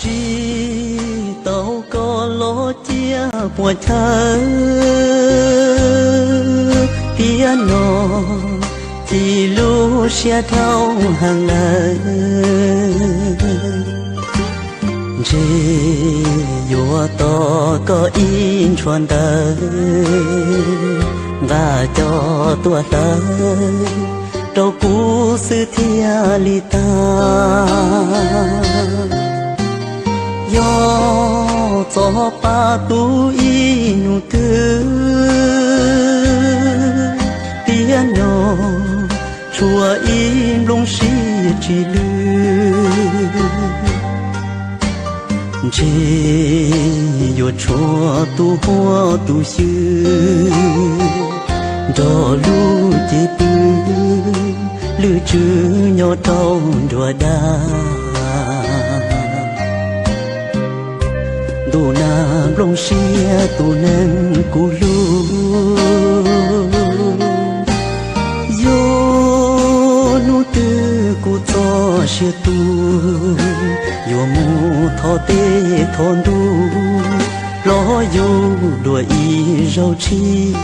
Tsis tau koj los cia puas chaw, tiam no ci lub siab dhau heev lawm. Ntshe yuav tos koj ib ntshuav ntawv, nqa coj tuaj hlawv rau kuv xwb thiaj li tag. Yog txog pab tub ib hnub twg, tiam no tshuav ib nplooj siab tsis lwj. Ntshe yuav tshuav tus huab tus xyw nrog lub cev pw, lwj tswb nyob rau nruab dab. Ntuj na nplooj siab tus neeg kuv hlub, yog hnub twg kuv txoj sia tu, yuav mus thov tej thov ntuj los yug dua ib zaug tshij.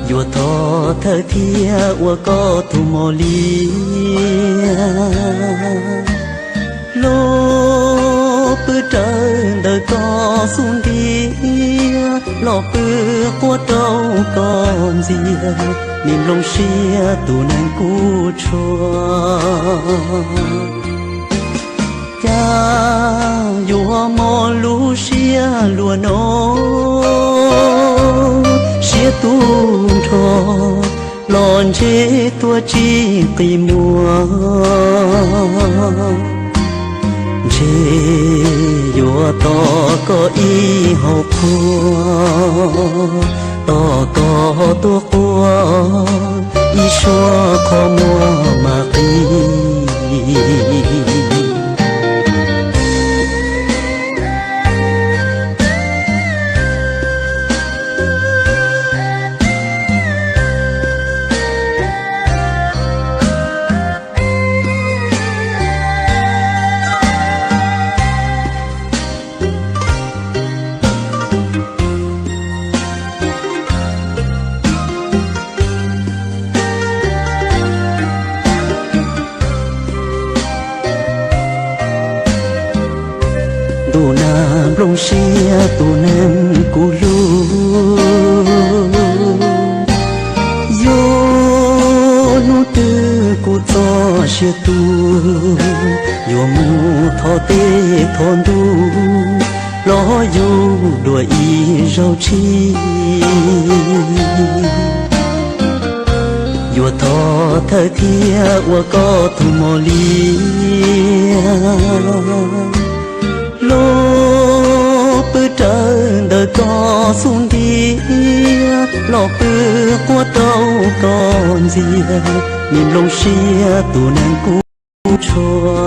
Yuav thov thawj thiab ua koj tus mos liab, los pw rawv ntawm koj xub ntiag, los pw quaj rau koj ntxiag, me nplooj siab tus neeg kuv tshua. Cas yuav mob lub siab luaj no, siab tu nrho los ntshe tuaj tsis qi muag. Ntshe yuav tos koj ib hauv qhua, tos koj tuaj quaj ib suab qhov muag mas qis. Ntuj na nplooj siab tus neeg kuv hlub, yog hnub twg kuv txoj sia tu, yuav mus thov tej thov ntuj los yug dua ib zaug tshij. Yuav thov thawj thiab ua koj tus mos liab, los pw rawv ntawm koj xub ntiag, los pw quaj rau koj ntxiag, me nplooj siab tus neeg kuv tshua.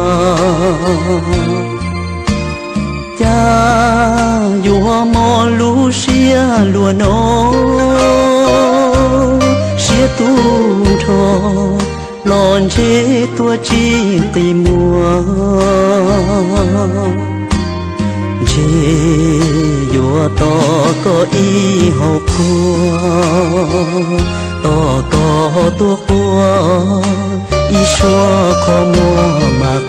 Cas yuav mob lub siab luaj no, siab tu nrho los ntshe tuaj tsis qi muag. Ntshe yuav tos koj ib hauv qhua, tos koj tuaj quaj ib suab qhov muag mas